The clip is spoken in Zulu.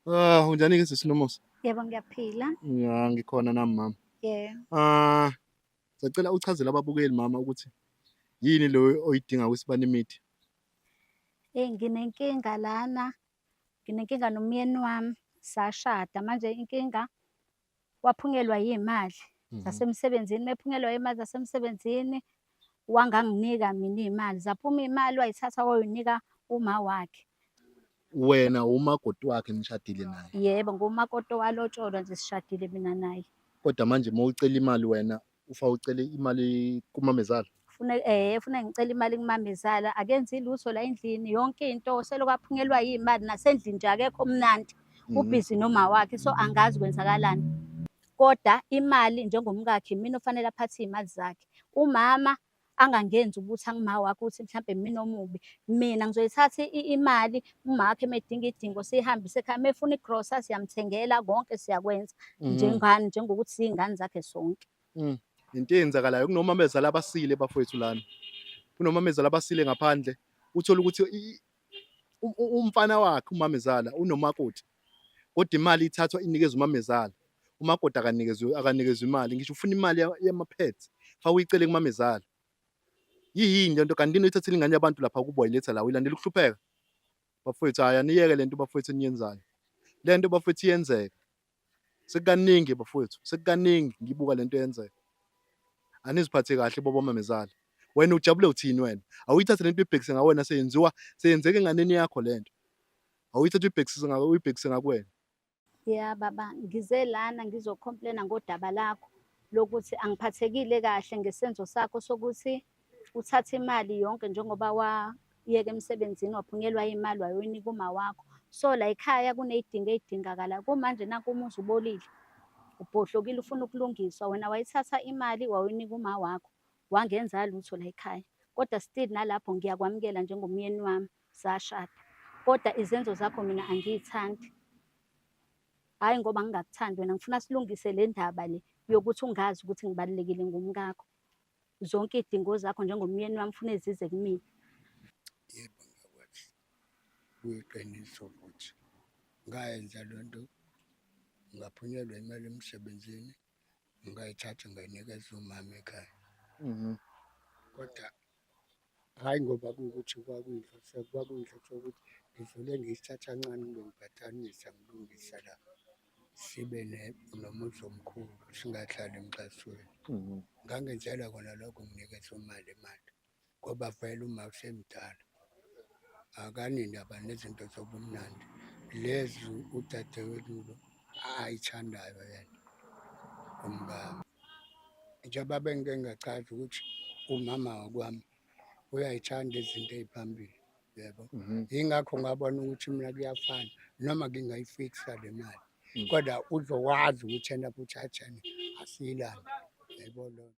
Ah, unjani ke sisi Nomusa? Yebo, ngiyaphila. Ya, ngikhona nami mama. Yebo. Ah, sacela uchazele ababukeli mama ukuthi yini lo oyidinga kwiSibani Media. Eyi, nginenkinga lana, nginenkinga nomyeni wami, sashada manje inkinga waphunyelwa yiy'mali zasemsebenzini, mephunyelwa iy'mali zasemsebenzini wanganginika mina iy'mali, zaphuma iy'mali way'thatha wayonika uma wakhe. Wena umakoti wakhe nishadile naye. Yebo, ngumakoti owalotsholwa nje sishadile mina naye. Kodwa manje uma ucela imali wena ufa ucele imali kumamezala. Funa funa ngicela imali kumamezala, akenzi lutho la endlini, yonke into selokhu aphunyelwa yimali nasendlini nje akekho mnandi. Ubhizi noma wakhe, so angazi kwenzakalani. Kodwa imali njengomkakhe imina ofanele aphathe iy'mali zakhe. Umama angangenzi ukuthi angima wakhe ukuthi mhlampe mina omubi. Mina ngizoyithatha imali uma wakhe uma edinga idingo siyihambise ekhaya, uma efuna igrosa siyamthengela, konke siyakwenza njengani njengokuthi siyingane zakhe sonke. Into eyenzakalayo kunomamezala abasile bafowethu lana. Kunomamezala abasile ngaphandle. Uthola ukuthi umfana wakhe umamezala unomakoti. Kodwa imali ithathwa inikezwe umamezala. Umakoti akanikezwe imali. Ngisho ufuna imali yama-pads, faka uyicele kumamezala. Yini lento kanti into oyithathile ingane yabantu lapha kubo wayiletha la uyilandela ukuhlupheka? Bafowethu hhayi aniyeke lento bafowethu eniyenzayo. Lento bafowethu iyenzeka. Sekukaningi bafowethu, sekukaningi ngibuka lento eyenzeka. Aniziphathe kahle bobo mamezala. Wena ujabule uthini wena? Awuyithathe lento uyibhekise ngawena seyenziwa seyenzeka enganeni yakho lento. Awuyithathe uyibhekise ngawe uyibhekise ngakuwena. Ya baba, ngize lana ngizocomplaina ngodaba lakho lokuthi angiphathekile kahle ngesenzo sakho sokuthi uthathe imali yonke njengoba wayeka emsebenzini waphunyelwa imali wayoyinika uma wakho. So la ekhaya kuney'dingo ey'dingakalayo. Kumanje nanku umuzi ubolile, ubhodlokile ufuna ukulungiswa. Wena wayithatha imali wayoyinika uma wakho, wangenza lutho la ekhaya. Kodwa still nalapho ngiyakwamukela njengomyeni wami, sashada. Kodwa izenzo zakho mina angiy'thandi. Hhayi ngoba ngingakuthandi wena, ngifuna silungise le ndaba le yokuthi ungazi ukuthi ngibalulekile ngomkakho. Zonke iy'dingo zakho njengomyeni wami fune zize kumina. Yebo, ngakwazi. Kuyiqiniso futhi. Ngayenza loo nto, ngaphunyelwa imali emsebenzini, ngayithatha ngayinikeza umama ekhaya. Kodwa hhayi ngoba kuwukuthi kwakuyinhloso, kwakuyinhloso yokuthi ngivele ngiyithatha kancane ngibe ngibhatanisa ngilungisa la. Sibe nomuzi omkhulu, singahlali emxhasweni. Ngangenzela kona lokho nginikeza umali imali ngoba vele uma usemdala akanendaba nezinto zobumnandi lezi udadewethu lo ayithandayo yena umkami. Njengoba bengike ngachaza ukuthi umama wakwami uyayithanda izinto ey'phambili, yebo. Yingakho ngabona ukuthi mina kuyafana noma ngingayifikisa le mali, kodwa uzokwazi ukuthi ena futhi athene asiyilande, yayibona loo nto.